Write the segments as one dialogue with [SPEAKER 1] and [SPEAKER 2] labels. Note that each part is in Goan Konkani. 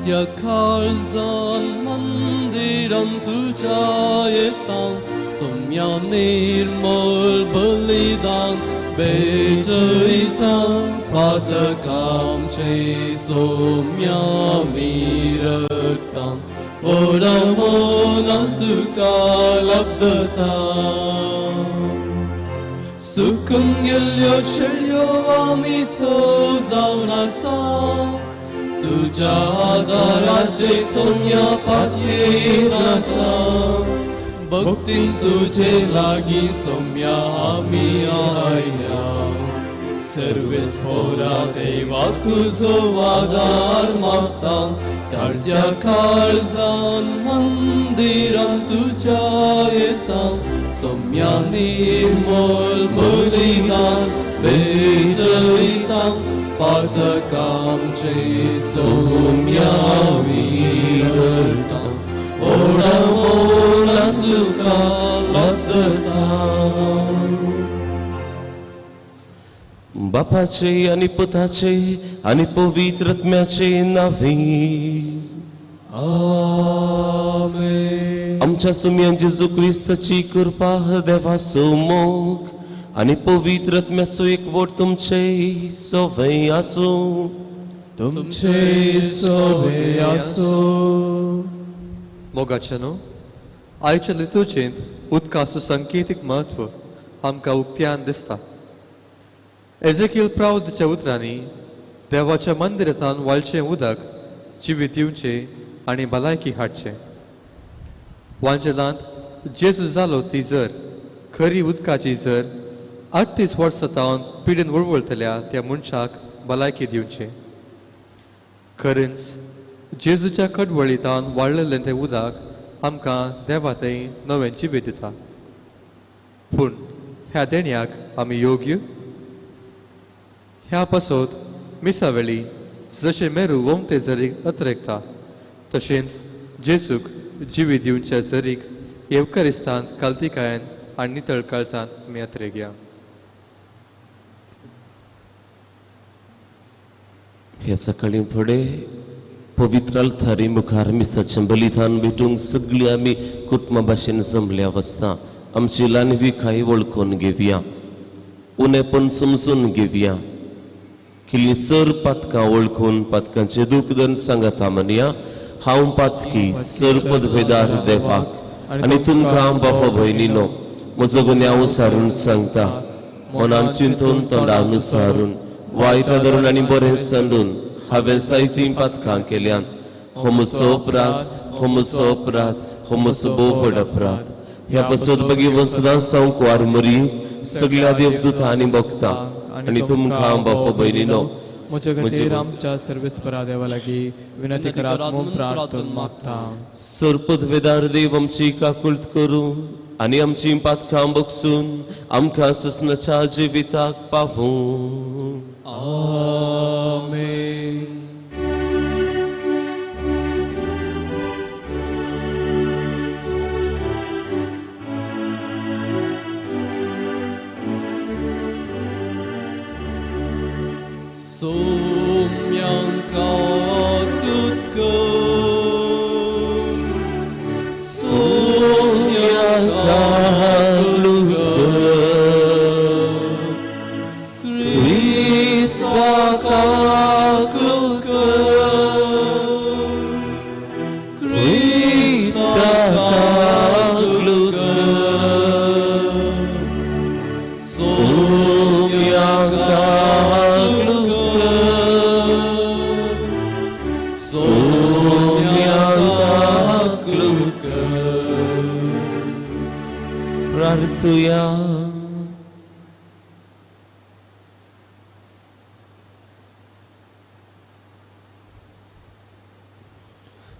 [SPEAKER 1] काळत्या काळजान मंदिरान तुज्या येता सोम्या निर्मल बलिदान भेटयता पातकांचे सोम्या मिरता व्हडा मोलान तुका लब्धता सुकून गेल्ल्यो शेळयो आमी सो जावन आसा तुज्या आदाराचेर सोम्या पातयेन आसा भक्तीन तुजे लागीं सोम्या आमी आयल्या सर्वेस्पोरा देवा तुजो आदार मागता काळज्या काळजान मंदिरान तुज्या येता सोम्या निर्मल बलिदान भेटयता पातकांचे सोम्या विरता ओडा मोलान तुका लब्धता.
[SPEAKER 2] बापाचे आनी पुताचे आनी पवित्र आत्म्याचे नावे.
[SPEAKER 1] आमेन.
[SPEAKER 2] आमच्या सुम्यान जेजू क्रिस्ताची कृपा, देवाचो मोग आनी पवित्र आत्म्याचो एकवट तुमचे सवय आसूं.
[SPEAKER 1] तुमचे सोवे आसूं.
[SPEAKER 3] मोगाचे न्हू, आयच्या लितुर्जेंत उदकाचो संकेतीक म्हत्व आमकां उक्त्यान दिसता. एजेकियल प्रावदच्या उतरांनी देवाच्या मंदिरांत वाळचें उदक जिवीत दिवचें आनी भलायकी हाडचें. वांजेलांत जेजू जालो ती जर खरी उदकाची जर 38 वर्सां तावन पिडीन वळवळतल्या त्या मनशाक भलायकी दिवचें. खरेंच जेजूच्या कडवळींतावन वाडलेलें तें उदक आमकां देवा थंय नवें जिवीत दिता. पूण ह्या देण्याक आमी योग्य? ह्या पासत मिसा वेळी जशें मेरू वोमते जरीक अत्रेकता तशेंच जेजूक जिवीत दिवच्या जरीक येवकारिस्तांत कालतिकायेन आनी नितळ काळजान आमी अत्रेगया.
[SPEAKER 2] ह्या सकाळी फुडें पवित्र अल्तारी मुखार मिसाचें बलिदान भेटूंक सगळीं आमी कुटुंबा भाशेन जमल्या वसता. आमची ल्हानविकाय वळखून घेवया, उणेपण समजून घेवया, केल्लीं सर पातकां वळखून पातकांचें दूख धरून सांगता म्हणया, हांव पातकी सर पदवेदार देवाक आनी तुमकां बाबा भयणीनो म्हजो गुन्यांव सारून सांगता. मनान चिंतून तोंडान सारून वायट धरून आनी बरें सांडून हांवें जायतीं पातकां केल्यान. हो म्हजो अपराध, हो म्हजो अपराध, हो म्हजो भोव व्हड अपराध. ह्या पासत भगिनी सदांच हांव कुवार मरी सगळ्या देवदूतां आनी भक्तां आनी तुमकां बाबा भयणीनो
[SPEAKER 4] म्हजे खातीर आमच्या सर्वेस्परा देवा लागीं विनंती करात म्हूण प्रार्थन मागता.
[SPEAKER 2] सरपदवेदार देव आमची काकुळट करूं आनी आमची पातकां बगसून आमकां ससनाच्या जिविताक पावूं.
[SPEAKER 1] आमेन. सोम्यांका कुटकर, सोम्यांका कुटकर, क्रिस्ता कुटकर, क्रिस्ता कुटकर, सोम्यांका कुटकर, सोम्यांका कुटकर.
[SPEAKER 2] प्रार्थुया.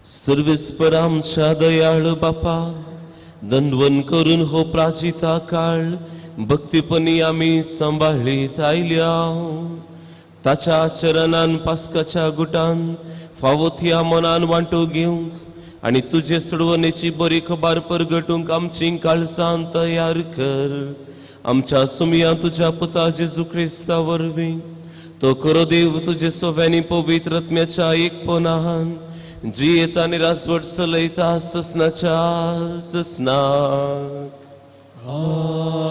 [SPEAKER 2] सर्वेस्पर आमच्या दयाळ बापा, दंडवन करून हो प्राचिता काळ भक्तीपणी आमी सांबाळीत आयल्या. ताच्या चरणान पास्काच्या गुटान फावो त्या मनान वांटो घेवंक आनी तुजे सोडवणेची बरी खबर परगटूंक आमची काळजां तयार कर. आमच्या सुमया तुज्या पुता जेजू क्रिस्ता वरवीं, तो खरो देव तुजे सोव्यांनी पवित्र आत्म्याच्या एकपणान जियेता आनी राजवट चलयता ससनाच्या ससनाक.
[SPEAKER 1] आमेन.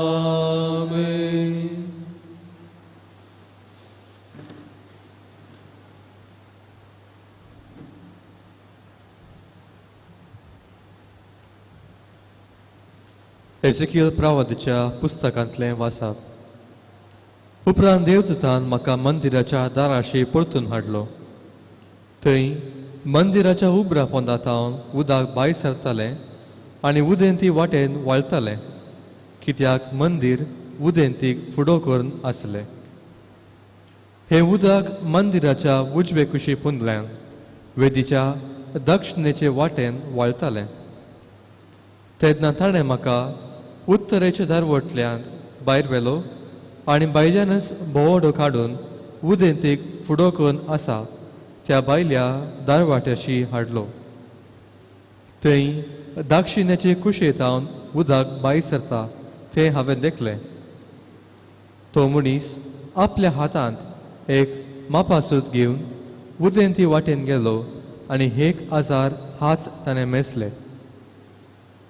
[SPEAKER 3] एझेकियल प्रावादीच्या पुस्तकांतलें वाचप. उपरांत देवदूतान म्हाका मंदिराच्या दाराशी परतून हाडलो. थंय मंदिराच्या उब्रा पोंदा थावन उदक भायर सरतालें आनी उदेंती वाटेन वाळतालें, कित्याक मंदीर उदेंतीक फुडो करून आसलें. हें उदक मंदिराच्या उजवे कुशी पुंदल्यान वेदीच्या दक्षिणेचे वाटेन वाळतालें. तेन्ना ताणें म्हाका उत्तरेच्या दारवटल्यान भायर व्हेलो आनी भायल्यानच भोंवडो काडून उदेंतीक फुडो करून आसा त्या भायल्या दारवाट्याशी हाडलो. थंय दक्षिणेचे कुशे थावन उदक भायर सरता तें हांवें देखलें. तो मनीस आपल्या हातांत एक मापासूच घेवन उदेंती वाटेन गेलो आनी 1000 हात ताणें मेजले.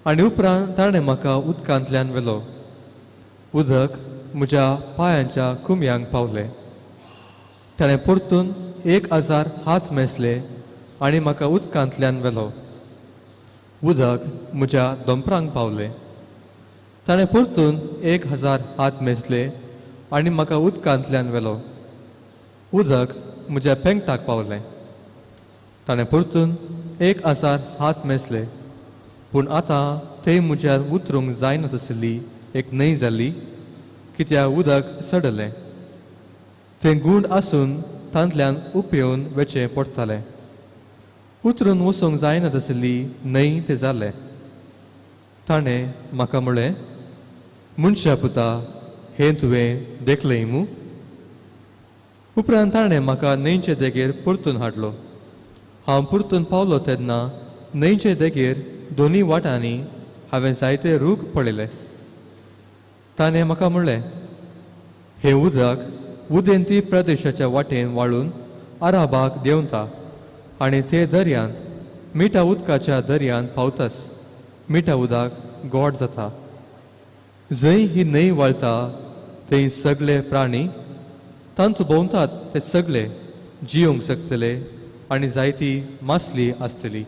[SPEAKER 3] आनी उपरांत ताणें म्हाका उदकांतल्यान व्हेलो. उदक म्हज्या पांयांच्या कुमयांक पावलें. ताणें परतून 1000 हात मेजले आनी म्हाका उदकांतल्यान व्हेलो. उदक म्हज्या दोंपरांक पावलें. ताणें परतून 1000 हात मेजले आनी म्हाका उदकांतल्यान व्हेलो. उदक म्हज्या पेंगटाक पावलें. ताणें परतून 1000 हात मेजले, पूण आतां थंय म्हज्यान उतरूंक जायना आसली एक न्हंय जाली, कित्याक उदक सडलें. तें गूंड आसून तांतल्यान उपेवन वेचें पडटालें. उतरून वचूंक जायना आसली न्हंय तें जालें. ताणें म्हाका म्हळें, मनशा पुता, हें तुवें देखलें मू? उपरांत ताणें म्हाका न्हंयचे देगेर परतून हाडलो. हांव परतून पावलो तेन्ना न्हंयचे देगेर दोनूय वाटांनी हांवें जायते रूख पळयले. ताणें म्हाका म्हणलें, हें उदक उदेंती प्रदेशाच्या वाटेन वाळून अराबाक देंवता आनी ते दर्यांत मिठा उदकाच्या दर्यांत पावतास मिठा उदक गोड जाता. जंय ही न्हंय वाळटा थंय सगळे प्राणी तांचो भोंवतात ते सगळे जियोंक शकतले आनी जायती मासली आसतली,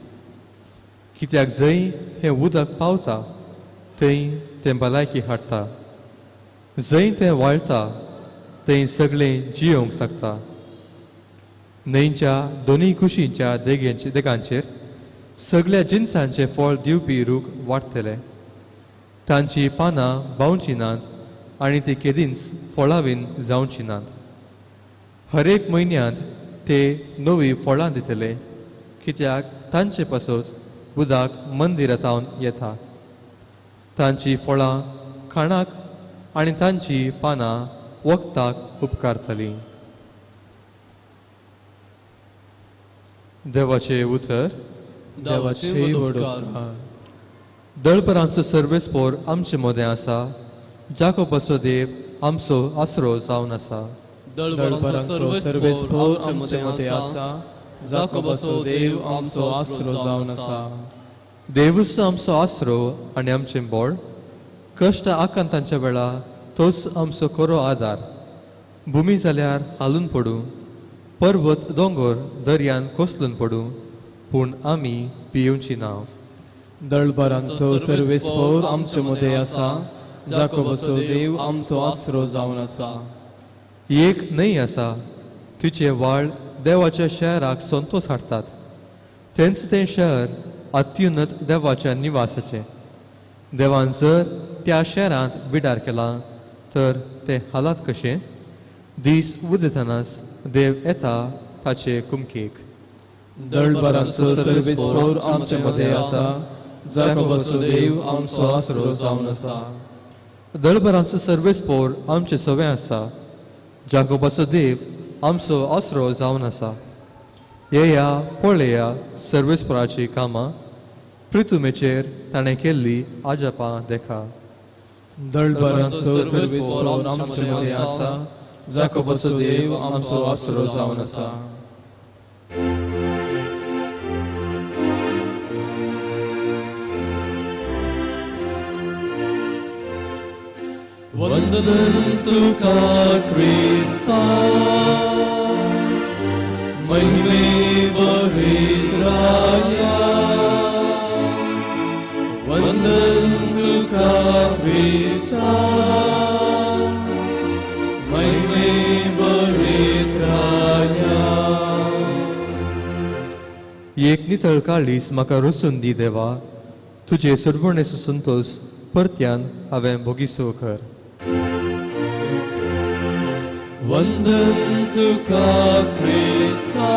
[SPEAKER 3] कित्याक जंय हें उदक पावता थंय तें भलायकी हाडटा. जंय तें वाळटा थंय सगळें जियोंक शकता. न्हंयच्या दोनूय कुशींच्या देगांचेर सगळ्या जिनसांचें फळ दिवपी रूख वाडटले. तांची पानां बावची नात आनी ती केदींच फळावीन जावची नात. हर एक म्हयन्यांत ते नवी फळां दितले, कित्याक तांचे पासत उदक मंदिरांत येता. तांची फळां खाणाक आनी तांची पानां वखदाक उपकारतलीं. देवाचें उतर.
[SPEAKER 1] देवाचे उपकार.
[SPEAKER 3] दळपरांचो सर्वेस्पोर आमचे मदें आसा. जाकोबाचो देव आमचो आसरो जावन आसा.
[SPEAKER 1] दळपरांचो सर्वेस्पोर आमचे मदें आसा. जाकोबाचो देव आमचो आसरो जावन आसा.
[SPEAKER 3] देवूच आमचो आसरो आनी आमचें बोळ. कश्ट आकांतांच्या वेळा तोच आमचो खरो आदार. भुमी जाल्यार हालून पडूं, पर्वत दोंगर दर्यान कोसलून पडूं, पूण आमी पियेवची नांव.
[SPEAKER 4] दळबरांचो सर्वेस्पोर आमचे मदें आसा. जाकोबाचो देव आमचो आसरो जावन आसा.
[SPEAKER 3] एक न्हंय आसा, तिचे वाळ देवाच्या शहराक संतोष हाडटात. तेंच तें शहर अत्युन्नत देवाच्या निवासाचें. देवान जर त्या शहरांत बिडार केला तर तें हालात कशें? दीस उदेतनाच देव येता ताचे कुमकेक.
[SPEAKER 4] दळबरांचो सर्वेस्पोर आमचे मदें आसा. जाकोबाचो देव आमचो आसरो जावन आसा.
[SPEAKER 3] दळबरांचो सर्वेस्पोर आमचे सवें आसा. जाकोबाचो देव आमचो आसरो जावन आसा. येया पळया सर्वेस्पोराची कामां, प्रितुमेचेर ताणें केल्ली आजापां देखा.
[SPEAKER 4] दळबरांचो सर्वेस्पोर आमचे मदें आसा. जाकोबाचो देव आमचो आसरो जावन आसा. वंदन तुका क्रिस्ता, महिमे पवित्राया. वंदन तुका क्रिस्ता, महिमे पवित्राया.
[SPEAKER 3] एक नितळ काळीस म्हाका रसून दी देवा, तुजे सोडवणेचो संतोश परत्यान हांवें भोगिसो कर.
[SPEAKER 4] वंदन तुका क्रिस्ता,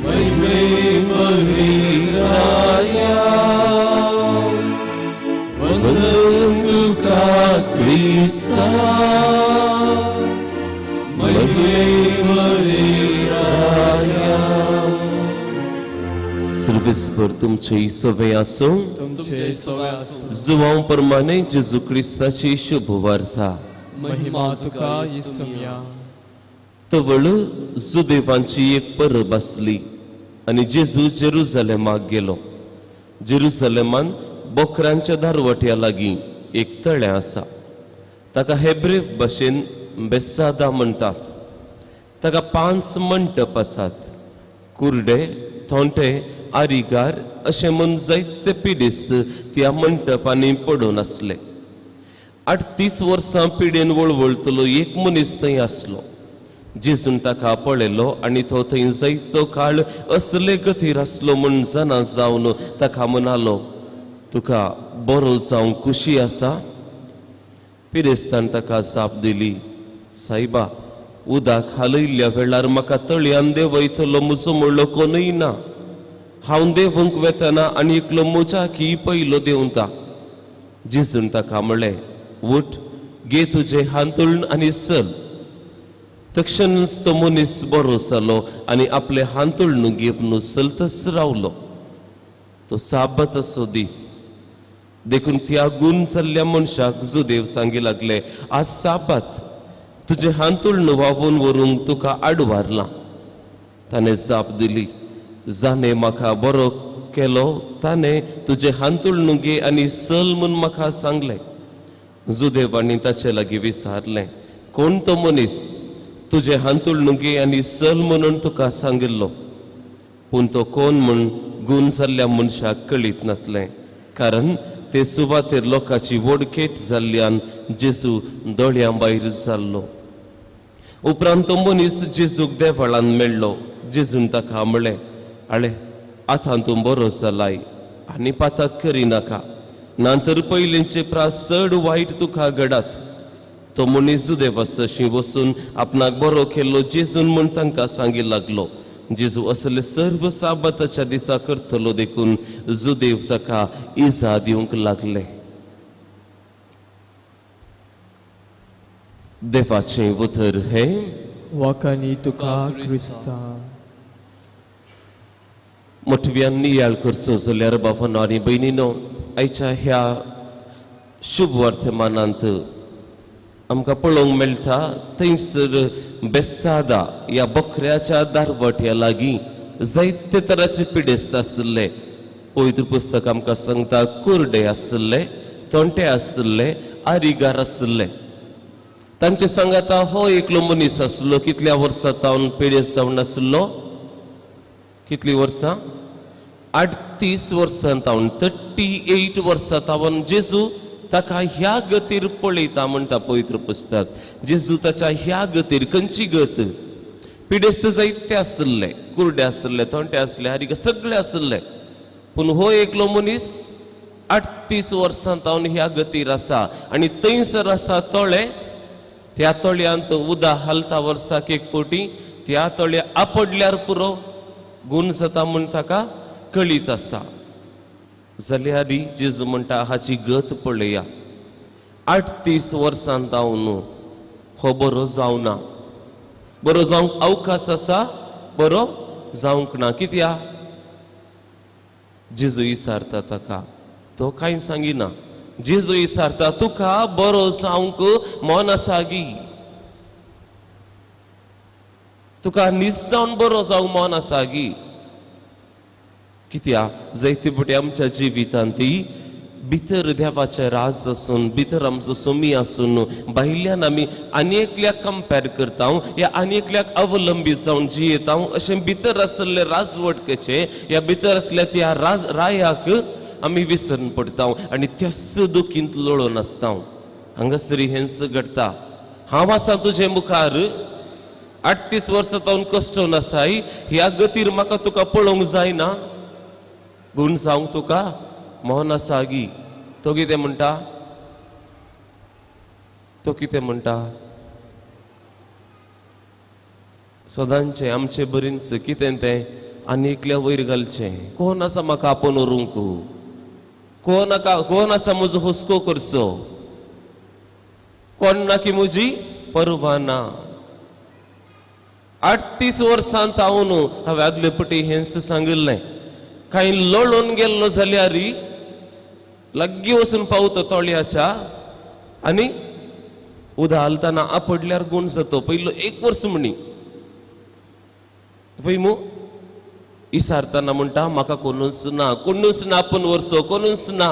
[SPEAKER 4] महिमे पवित्राया. वंदन तुका क्रिस्ता, महिमे पवित्राया.
[SPEAKER 2] सर्वेस्पर तुमचे सवे आसूं.
[SPEAKER 1] तुमचे सवे आसूं.
[SPEAKER 2] जुवांव प्रमाणे जेजू क्रिस्ताची शुभ वार्ता.
[SPEAKER 1] महिमा तुका येसुम्या.
[SPEAKER 2] तवळ जुदेवांची एक परब आसली आनी जेजू जेरुजलेमाक गेलो. जेरुजलेमान बोकरांच्या दारवट्या लागीं एक तळें आसा, ताका हेब्रेव भाशेन बेसादा म्हणटात. ताका 5 मंटप आसात. कुर्डे, थोंटे, आरिगार अशें म्हूण जायते पिडेस्त त्या मंटपांनी पडून आसले. 38 वर्सां पिडेन वळवळतलो एक मनीस थंय आसलो. जेजून ताका पळयलो आनी तो थंय जायतो काळ असले गतीर आसलो म्हूण जाणा जावन ताका म्हणालो, तुका बरो जावंक खुशी आसा? पिरेस्तान ताका जाप दिली, सायबा, उदक हालयल्ल्या वेळार म्हाका तळयान देंवयतलो म्हजो म्हणलो कोणूय ना. हांव देंवूंक वेतना आनी एकलो म्हज्या की पयलो देंवता. जेजून ताका म्हणलें, उठ, घे तुजें हांतुळण आनी चल. तक्षणच तो मनीस बरो जालो आनी आपलें हांतुळण घेवन चलतच रावलो. तो साबाताचो दीस देखून त्या गूण जाल्ल्या मनशाक जुदेव सांगी लागले, आज साबात, तुजें हांतुळण व्हांवून व्हरूंक तुका आडवारलां. ताणें जाप दिली, जाणें म्हाका बरो केलो ताणें तुजें हांतुळण घे आनी चल म्हूण म्हाका सांगलें. जुदेवांनी ताचे लागीं विचारलें, कोण तो मनीस तुजें हांतुळण घे आनी चल म्हणून तुका सांगिल्लो? पूण तो कोण म्हूण गूण जाल्ल्या मनशाक कळीत नातलें, कारण ते सुवातेर लोकांची वोडखेट जाल्ल्यान जेजू दोळ्यां भायर जाल्लो. उपरांत तो मनीस जेजूक देवळान मेळ्ळो. जेजून ताका म्हणलें, आळे, आतां तूं बरो जालाय आनी पाताक करिनाका, ना तर पयलींचे प्रास चड वायट तुका घडात. तो मनीस जुदेवासशी वचून आपणाक बरो केल्लो जेजून म्हूण तांकां सांगी लागलो. जेजू असले सर्व साबाताच्या दिसा करतलो देखून जुदेव ताका इजा दिवंक लागले. देवाचें उतर हें.
[SPEAKER 1] वाकानी तुका क्रिस्ता.
[SPEAKER 2] मोटव्यान नियाळ करचो जाल्यार बाबांनो आनी भयणीनो, आयच्या ह्या शुभ वर्तमानांत आमकां पळोवंक मेळटा थंयसर बेसादा ह्या बकऱ्याच्या दारवट्या लागीं जायते तराचे पिडेस्त आशिल्ले. पवित्र पुस्तक आमकां सांगता, कुर्डे आशिल्ले, तोंटे आशिल्ले, आरिगार आशिल्ले. तांचे सांगाता हो एकलो मनीस आसलो. कितल्या वर्सां तावन पिडेस्त जावन आशिल्लो? कितलीं वर्सां? 38 वर्सां तावन, 38 वर्सां तावन जेजू ताका ह्या गतीर पळयता म्हणटा पवित्र पुस्तक. जेजू ताच्या ह्या गतीर, खंयची गत? पिडेस्त जायते आशिल्ले, कुर्डे आशिल्ले, तोंटे आसले, हारिका सगळे आशिल्ले, पूण हो एकलो मनीस 38 वर्सां तावन ह्या गतीर आसा आनी थंयसर आसा तळें. त्या तळयांत उदक हालता वर्साक एक पटी, त्या तळ्या आपडल्यार पुरो गूण जाता म्हूण ताका कळीत आसा. जाल्यार जेजू म्हणटा, हाची गत पळया, 38 वर्सां जावन हो बरो जावना. बरो जावंक अवकाश आसा, बरो जावंक ना. कित्याक? जेजू विचारता ताका, तो कांय सांगिना. जेजू विचारता, तुका बरो जावंक मन आसा गी? तुका नीस जावन बरो जावंक मन आसा गी? कित्याक जायते फावटी आमच्या जिवितांत ती भितर देवाचें राज आसून, भितर आमचो सोमी आसून भायल्यान आमी आनी एकल्याक कंपेर करता या आनी एकल्याक अवलंबीत जावन जियेता. अशें भितर आसलें राजवटकेचें या भितर आसल्या त्या राज रायाक आमी विसरून पडटा आनी त्याच दुखींत लोळून आसता. हांगासर हेंच घडटा. हांव आसा तुजे मुखार 38 वर्सां तावन कश्टोन आसाय, ह्या गतीर म्हाका तुका पळोवंक जायना, गूण जावंक तुका मोहन आसा गी. तो कितें म्हणटा? तो कितें म्हणटा? सदांचें आमचें बरींच कितें तें आनी एकल्या वयर घालचें. कोण आसा म्हाका आपोवन व्हरूंक? कोण कोण आसा म्हजो हुस्को करचो? कोण ना की म्हजी परवा ना. 38 वर्सां तावन हांवें आदले पटी हेंच सांगिल्लें, कांय लळून गेल्लो जाल्यार लागीं वचून पावता तोळयाच्या आनी उदा हालतना आपडल्यार गुण जातो. पयलो एक वर्स म्हणी वय मू इसारतना म्हणटा म्हाका कोणूच ना, कोणूच ना आपूण वर्सो, कोणूच ना.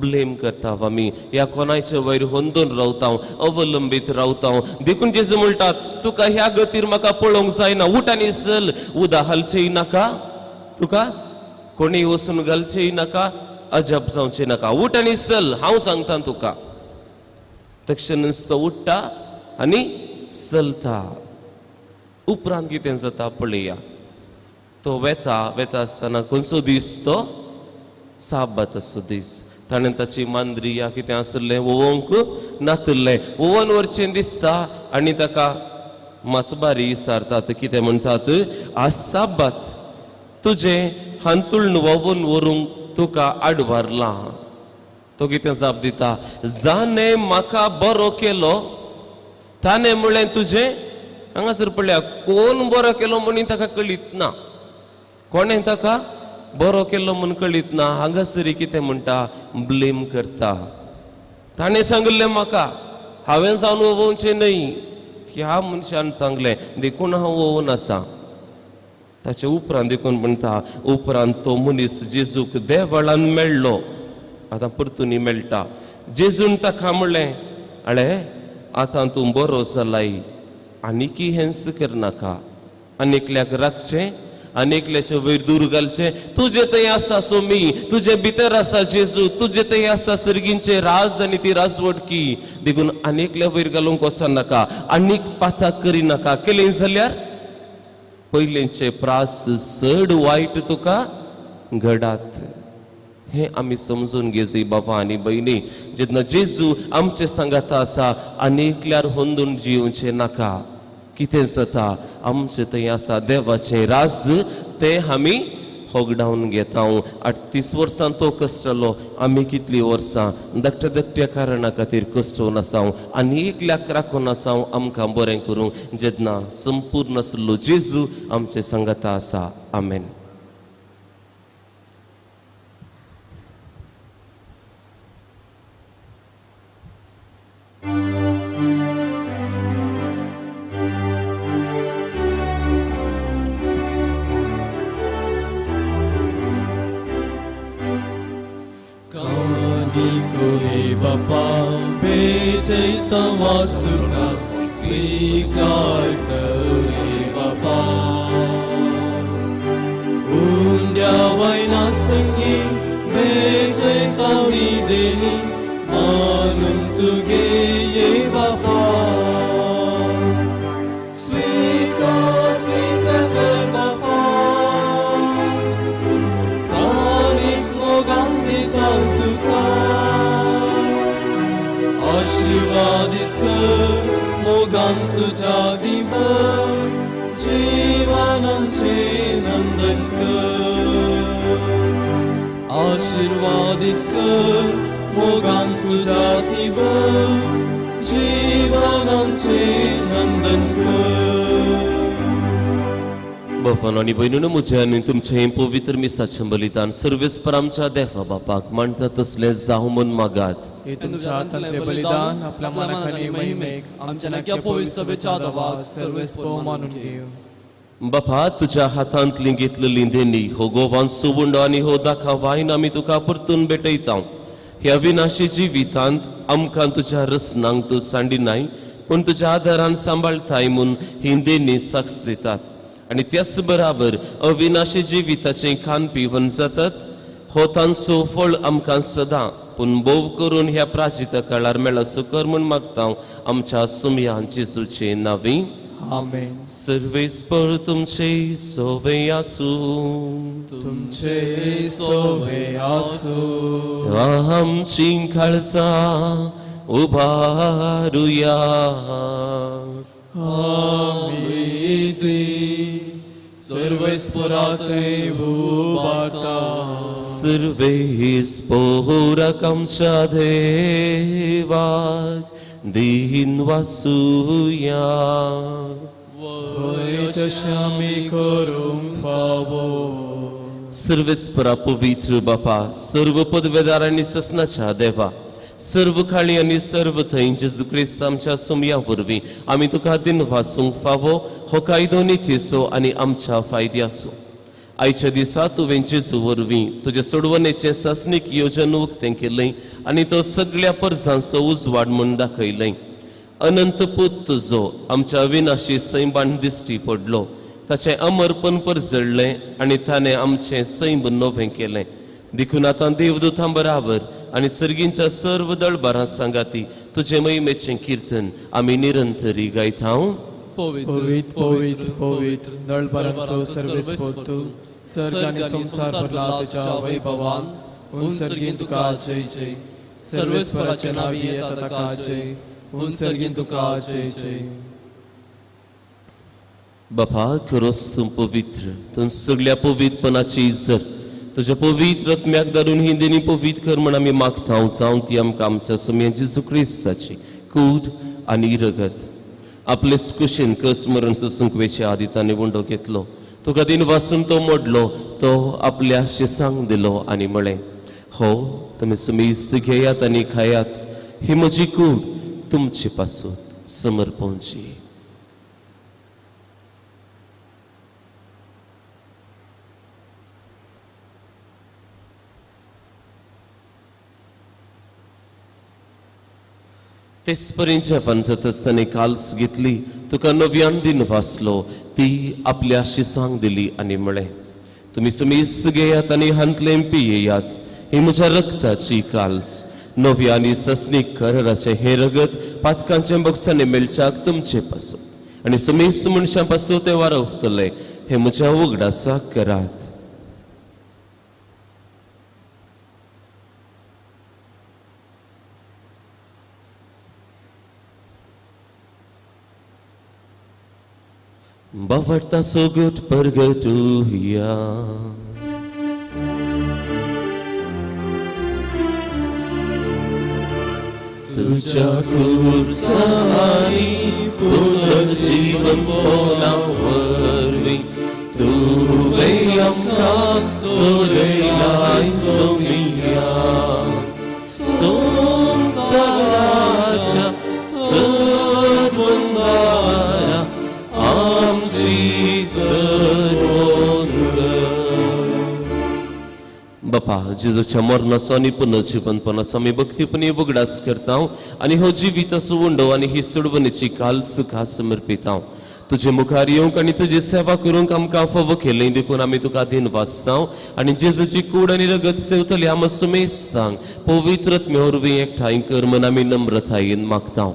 [SPEAKER 2] ब्लेम करता आमी, ह्या कोणायचे वयर होंदून रावता, अवलंबीत रावता. देखून जेजू म्हणटा तुका ह्या गतीर म्हाका पळोवंक जायना, उठ आनी चल. उदा हालचेय नाका तुका, कोणी वचून घालचेय नाका, अजब जावचें नाका, उठ आनी चल, हांव सांगता तुका. तक्षणच तो उठ्ठा आनी चलता. उपरांत कितें जाता पळया. तो वेता वेता आसतना खंयचो दीस? तो साबाताचो दीस. ताणें ताची मांद्री या कितें आसलें ओवोंक नातल्लें, ओवन वरचें दिसता आनी ताका मतबारी विचारतात कितें म्हणटात, आज साबात, तुजें हांतुळण वोवन व्हरूंक तुका आडवारलां. तो कितें जाप दिता? जाणें म्हाका बरो केलो ताणें म्हणलें तुजें. हांगासर पळया कोण बरो केलो म्हणून ताका कळीत ना, कोणें ताका बरो केलो म्हूण कळीत ना. हांगासर कितें म्हणटा? ब्लेम करता. ताणें सांगिल्लें म्हाका, हांवें जावन वोवचें न्हय, ह्या मनशान सांगलें देखून हांव वोवन आसा. ताचे उपरांत देखून म्हणटा उपरांत तो मनीस जेजूक देवळान मेळ्ळो. आतां परतून मेळटा. जेजून ताका म्हणलें, अळे आतां तूं बरो जालाय, आनीकी हेंच करनाका, आनी एकल्याक राखचें आनी एकल्याचे वयर दूर घालचें. तुजे थंय आसा सोमी, तुजे भितर आसा जेजू, तुजे थंय आसा सर्गींचे राज आनी ती राजवटकी, देखून आनी एकल्या वयर घालूंक वचनाका, आनीक पाताक करिनाका. केलें जाल्यार पयलेंचे प्रास चड वायट तुका घडात. हें आमी समजून घेजी बाबा आनी भयणी. जेन्ना जेजू आमचे सांगाता आसा आनी एकल्यार होंदून जिवचें नाका. कितें जाता? आमचें थंय आसा देवाचें राज, तें आमी होगडावन घेता. 38 वर्सां तो कश्टलो, आमी कितलीं वर्सां धाकट्या धाकट्या कारणा खातीर कश्टोवन आसा आनी एकल्याक राखून आसा आमकां बरें करूंक, जेन्ना संपूर्ण आसलो जेजू आमचे सांगाता आसा. आमेन.
[SPEAKER 4] स्वीकार कर बापा, उंड्या वयना संगी भेटयता देणी मानून तुगे ये बापा. स्वीकार स्वीकार कर बापा, कानीक मोगान दिता तुका, आशीर्वादीत कर मोगान तुज्या दिवर, जीवन आमचें नंदन कर. आशीर्वादीत कर मोगान तुज्या दिवर, जीवन आमचें नंदन कर.
[SPEAKER 2] बापान आनी भयणीनो, म्हजें आनी तुमचें पवित्र मिसाचें बलिदान सर्वेस्पर आमच्या देवा बापाक मांडटा तसलें जावं म्हूण मागात.
[SPEAKER 1] हे तुमच्या हातांतलें बलिदान आपल्या मनाक आनी महिमेक आमच्या नाक्या पवित्र सभेच्या दवाक सर्वेस्पर मानून घेवं.
[SPEAKER 2] बापा, तुज्या हातांतली घेतलेली देणी हो गोवान सुवुंडो आनी हो दाखा वायन आमी तुका परतून भेटयता. ह्या विनाशी जिवितांत आमकां तुज्या रसनांक तूं सांडिनाय पूण तुज्या आदारान सांबाळटाय म्हूण ही देणी साक्ष दितात आनी त्याच बराबर अविनाशी जिविताचें खान पिवन जातात. हो तांचो फळ आमकां सदां पूण भोव करून ह्या प्राचित काळार मेळसो कर म्हूण मागता आमच्या सुमया जेजूचे नांवी.
[SPEAKER 1] आमेन.
[SPEAKER 2] सर्वेस्पर तुमचे सोवे आसूं.
[SPEAKER 1] तुमचे सोवे आसूं.
[SPEAKER 2] आमची काळजां उबारुया.
[SPEAKER 1] आमी ती सर्वेस्पराते उबारता.
[SPEAKER 2] सर्वेस्पोराक आमच्या देवाक दीन वासुया.
[SPEAKER 1] वय तशें आमी करूंक फावो.
[SPEAKER 2] सर्वेस्परा पवित्र बापा, सर्व पदवेदार आनी ससनाच्या देवा, सर्व खाली आनी सर्व थंय जेजू क्रिस्त आमच्या सुमया वरवीं आमी तुका दिन वासूंक फावो हो कायदो नितीचो आनी आमच्या फायद्याचो. आयच्या दिसा तुवें जेजू वरवीं तुजे सोडवणेचें सासणीक योजन उक्तें केलें आनी तो सगळ्या परसांचो उजवाड म्हूण दाखयलें. अनंत पूत तुजो आमच्या विनाशी सैमान दिश्टी पडलो, ताचें अमरपण परजळ्ळें आनी ताणें आमचें सैम नवें केलें. देखून आतां देवदूतां बराबर आनी सर्गींच्या सर्व दळबारां सांगाती तुजे महिमेचें किर्तन आमी निरंतरी गायता.
[SPEAKER 1] पवित्र पवित्र पवित्र दळबारांचो सर्वेस्पर तूं, सर्ग आनी संवसार भरला तुज्या वैभवान. हुन सर्गीन तुका जय जय. सर्वेस्पराच्या नांवी येता ताका जय. हुन सर्गीन तुका जय जय.
[SPEAKER 2] बापा, खरोच तूं पवित्र, तूं सगळ्या पवित्रपणाची इज्जत तुज्या पवित्र आत्म्याक धरून ही देणी पवित्र कर म्हूण आमी मागता. जावं ती आमकां आमच्या सुमया जेजू क्रिस्ताची कूड आनी रगत. आपले कुशीन कस मरण सोसूंक वेचे आदी ताणें उंडो घेतलो, तुका दिन वासून तो मोडलो, तो आपल्या शिसांक दिलो आनी म्हळें, हो तुमी सुमेस्त घेयात आनी खायात, ही म्हजी कूड तुमचे पासून समर्पणची. तेच परी जेवण जाता आसतना काल्स घेतली, तुका नव्यान दिन वाचलो, ती आपल्या शिसांक दिली आनी म्हळें, तुमी सुमेस्त घेयात आनी हांतलें पियेयात, ही म्हज्या रक्ताची काल्स, नव्या आनी ससनीक कराराचें हें रगत पातकांच्या बक्षांनी मेळच्याक तुमचे पासून आनी समेस्त मनशां पासून तें वारवतलें, हें म्हज्या उगडासाक करात. बावडता सोगट परगटुया. तुझ्या खुर्सानी पुनर्जीवन पोला वरवीं तुवें आमकां सोडयलाय सोमिया. संवसाराच्या सर्वंदारा आमची सर्वोन कर. बापा, जेजूच्या मरणाचो आनी पुनर्जिवनपणाचो आमी भक्तीपणी उगडास करता आनी हो जिविताचो उंडो आनी ही सोडवणेची काल्स तुका समर्पिता. तुजे मुखार येवंक आनी तुजी सेवा करूंक आमकां फावो केलें देखून आमी तुका दिन वाचता आनी जेजूची कूड आनी रगत सेवतली आमकां सुमेस्तांक पवित्र आत्म्या वरवीं एकठांय कर म्हूण आमी नम्रतायेन मागता.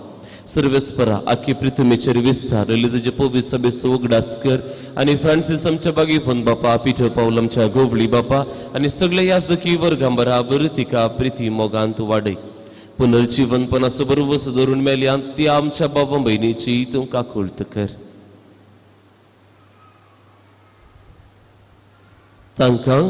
[SPEAKER 2] सर्वेस्परा आखी पृथ्वीचेर विस्तारलेली तुजे पवित्र सभेचो उगडास कर आनी फ्रांसीस आमच्या बागेफोन बापा, पिटर पावल आमच्या गोवळी बापा आनी सगळे याजकी वर्गां बराबर तिका प्रिती मोगांत वाडय. पुनर्जिवनपणाचो बरोवस धरून मेल्या ती आमच्या बाबा भयणीची तूं काकुळट कर. तांकां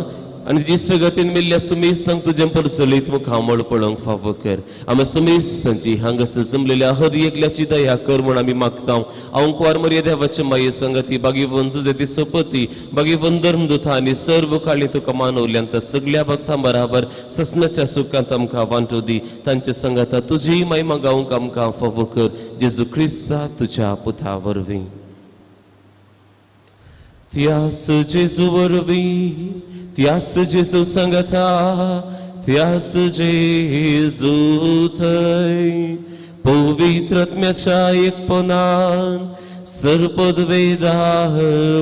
[SPEAKER 2] आनी जी सगतीन मेल्ल्या सुमेस्तांक तुजें परसलीत मुखामळ पळोवंक फावो कर. आमी सुमेस्तांची हांगासर जमलेल्या हर एकल्याची दया कर म्हूण आमी मागता. अंकुवार मरिया देवाचे माये संगती बागेवन जुजेती सोपती बागेवन धर्मदुता आनी सर्व काळी तुका मानवल्यान त्या सगळ्या भक्तां बराबर ससनाच्या सुखांत आमकां वांटो दी. तांचे संगता तुजी महिमा गावंक आमकां फावो कर. जेजू क्रिस्ता तुज्या पुता वरवीं. त्यास जेजू वरवीं, त्यास जेजू संगता, त्यास जेजू थंय पवित्र आत्म्याच्या एकपणान सर्पदवेदा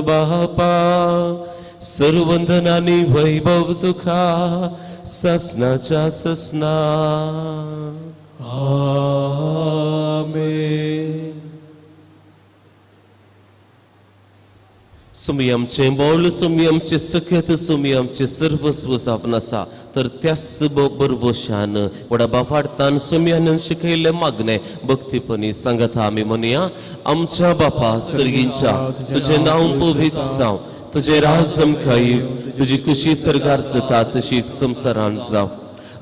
[SPEAKER 2] बापा सर्वंदनानी वैभव तुका ससनाच्या ससना.
[SPEAKER 1] आमेन.
[SPEAKER 2] सुमी आमचें बोल, सुमी आमचें सख्यत, सुमी आमचें सर्वस्व जावन आसा तर त्याच बरवशान व्हडा बाफाडतान सुमयान शिकयल्लें मागणें भक्तीपणी सांगता आमी म्हणया. आमच्या बापा सर्गींच्या, तुजें नांव पवित्र जावं, तुजें राज आमकां येवं, तुजी खुशी सर्गार जाता तशीच संवसारांत जावं.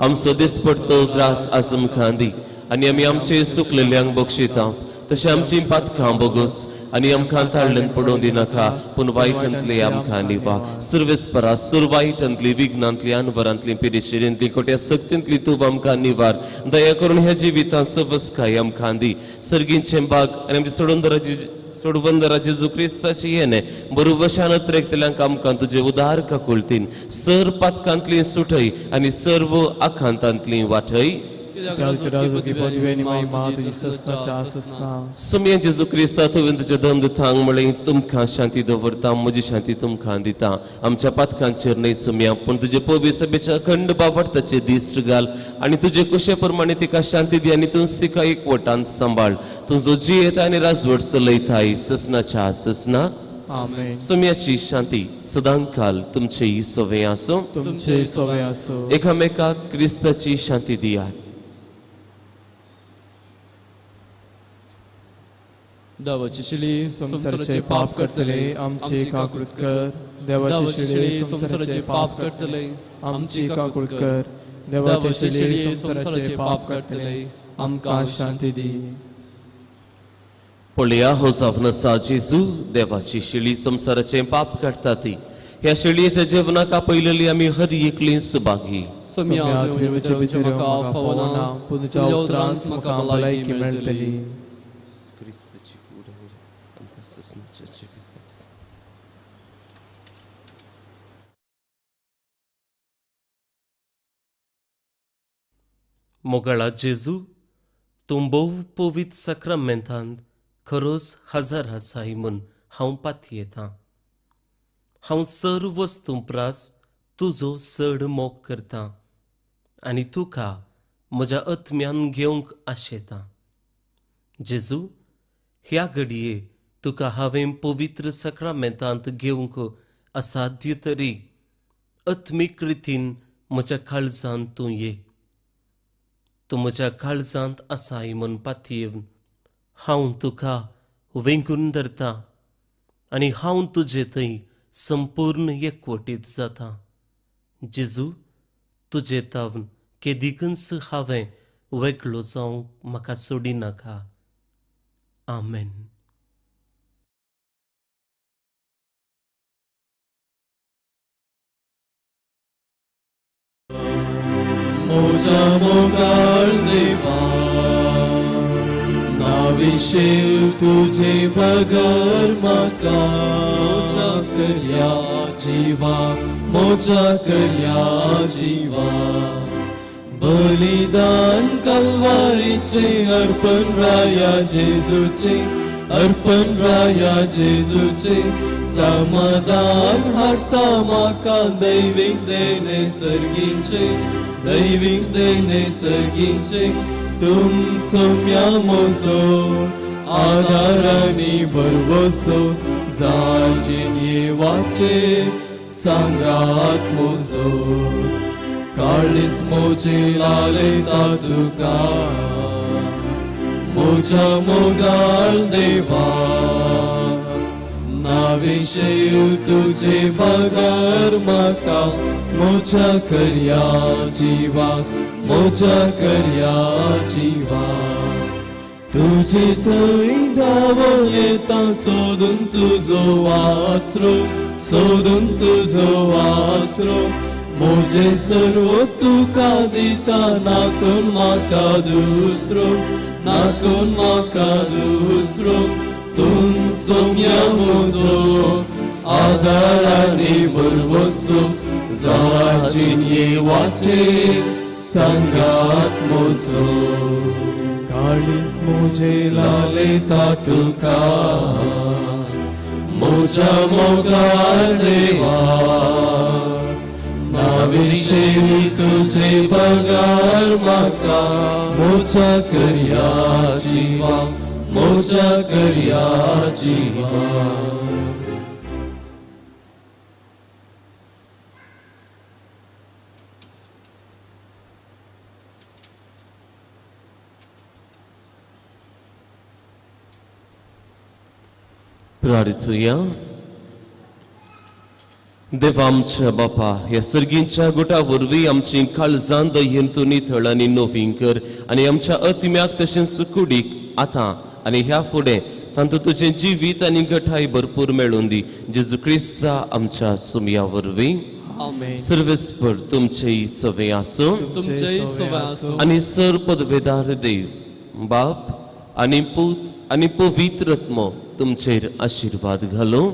[SPEAKER 2] आमचो दिसपडतो ग्रास आज आमकां दी आनी आमी आमचे सुकलेल्यांक बक्षिता तशें आमची पातकां बोगस आनी आमकां ताळ्ळेन पडोवं दिनाका पूण वायटांतली आमकां निवा. सर्वेस्परा सर्व वायटांतली विघ्नांतली अनवरांतली पिरेशिरेंतली खोट्या सक्तींतली तूं आमकां निवार. दया करून ह्या जिवितांत सवसकाय आमकां दी. सर्गींचें बाग आनी आमच्या सोडवंदराची सोडवंदरा जेजू क्रिस्ताची येणे बरोवशान त्रेकतल्यांक आमकां तुजे उदार काकुळतीन सर पातकांतली सुटय आनी सर्व आखांतांतली वाटय. सुमया जेजू क्रिस्ता तुवें तुज्या दम दितांक म्हळें तुमकां शांती दवरता, म्हजी शांती तुमकां दिता. आमच्या पातकांचेर न्हय सुमया पूण तुजे पवित्र सभेच्या अखंड बावडताचे दिश्ट घाल आनी तुजे कुशे प्रमाणे तिका शांती दी आनी तूंच तिका एकवटांत सांबाळ. तुजो जियेता आनी राजवट चलयताय ससनाच्या ससना. सुमयाची शांती सदांकाल तुमचेय सवे आसूं,
[SPEAKER 1] तुमचे सवे आसूं.
[SPEAKER 2] एकामेकाक क्रिस्ताची शांती दियात.
[SPEAKER 1] देवाची शिली संवसाराचे पाप करतले आमची काकूत कर. देवाची शिली संवसाराचे पाप करतले आमची काकूत कर. देवाची शिली संवसाराचे पाप करतले आमकां शांती दी.
[SPEAKER 2] पळया हो जावन आसा जेजू देवाची शिली संवसाराचे पाप काडटा ती. ह्या शिळयेच्या जेवणाक आपयलेली आमी हर एकली सुभागी.
[SPEAKER 1] भलायकी मेळटली.
[SPEAKER 2] मोगाळा जेजू, तूं भोव पवित्र साक्रामेंतांत खरोच हजार आसाय म्हूण हांव पातयेतां. हांव सर्व वस्तूं प्रास तुजो चड मोग करतां आनी तुका म्हज्या आत्म्यान घेवंक आशेतां. जेजू, ह्या घडये तुका हांवें पवित्र साक्रामेंतांत घेवंक असाध्य तरी आत्मीक रितीन म्हज्या काळजांत तूं ये. तूं म्हज्या काळजांत आसाय म्हूण पातयेवन हांव तुका वेंगून धरतां आनी हांव तुजे थंय संपूर्ण एकवटीत जाता. जेजू, तुजे तावन केदिकूच हांवें वेगळो जावंक म्हाका सोडिनाका. आमेन.
[SPEAKER 1] मोजा मोगाळ देवा नाविशेव तुझे बगर म्हाका. मोजा करया जीवा, मोजा करया जीवा. बलिदान कलवारीचे अर्पण राया जेजूचे, अर्पण राया जेजूचे. समाधान हाडटा म्हाका दैवीक देणे सर्गींचे, दैवीक देणे सर्गींचे. तुम सोम्या मोजो आधार आनी भरवसो जाजिन वाचे सांगात मोजो. काळीज मोजे लालयता तुका मोजा मोगाळ देवा. नाविशेव तुझे बगर म्हाका मोजा करया जीवा, मोजा करया जीवा. तुझे थंय धांवून येता सोदून तुजो आसरो, सोदून तुजो आसरो. मोजे सर्वच तुका दिता नाकून म्हाका दुसरो, नाकून म्हाका दुसरो. तूं सोम्या मोजो आधार आनी भरवसो जाजिन वाटे सांगात मोजो काळीज मुझे लालेता तुका मोजा मोगार देवा नाविशेवी तुझे बगार म्हाका मोजा करया जिवा मोजा करया जिवा.
[SPEAKER 2] प्रार्थुया. देवा आमच्या बापा, ह्या सर्गींच्या गुटा वरवीं आमची काळजां दयेन तूं नितळ आनी नवीं कर आनी आमच्या अतिम्याक तशेंच कुडीक आतां आनी ह्या फुडें तांतूं तुजें जिवीत आनी गठाय भरपूर मेळून दी. जेजू क्रिस्ता आमच्या सुमया वरवीं. सर्वेस्पर तुमचेय सवे आसूं आनी सर पदवेदार देव बाप आनी पूत आनी पवित्र आत्मो तुमचेर आशिर्वाद घालूं.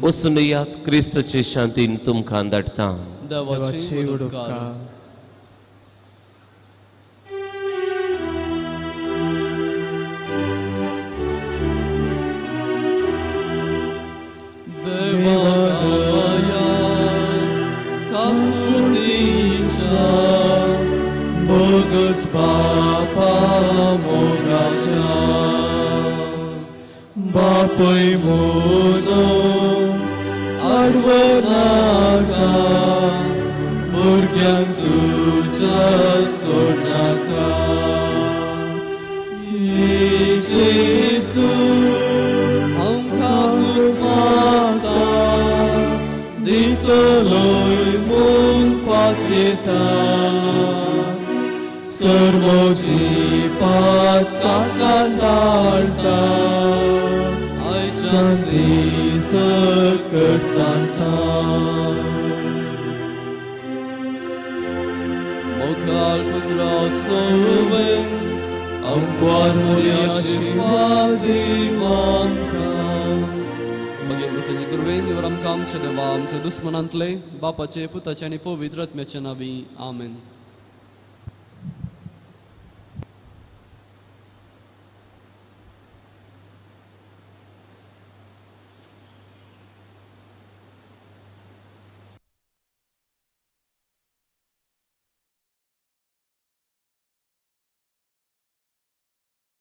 [SPEAKER 2] वचून यात क्रिस्ताचे शांतीन तुमकां धाडटा.
[SPEAKER 1] बोगस बापा मोगाच्या बापय मोनो आडवनाका भुरग्यांक तुज्या सोडनाका. जेजू आमकां मागता दितलोय म्हूण पातयेता सर्वोजी पातकां टाळटा आयच्यान दीस करसांता.
[SPEAKER 4] मोखाल पुत्रा सोवें
[SPEAKER 1] आमकां आशिर्वाद आमकां.
[SPEAKER 4] मागीर मुसाचे कुरवेन देवर आमकां आमच्या देवा आमच्या दुस्मनांतले बापाचे पुताचे आनी पवित्र आत्म्याचे नांवी. आमेन.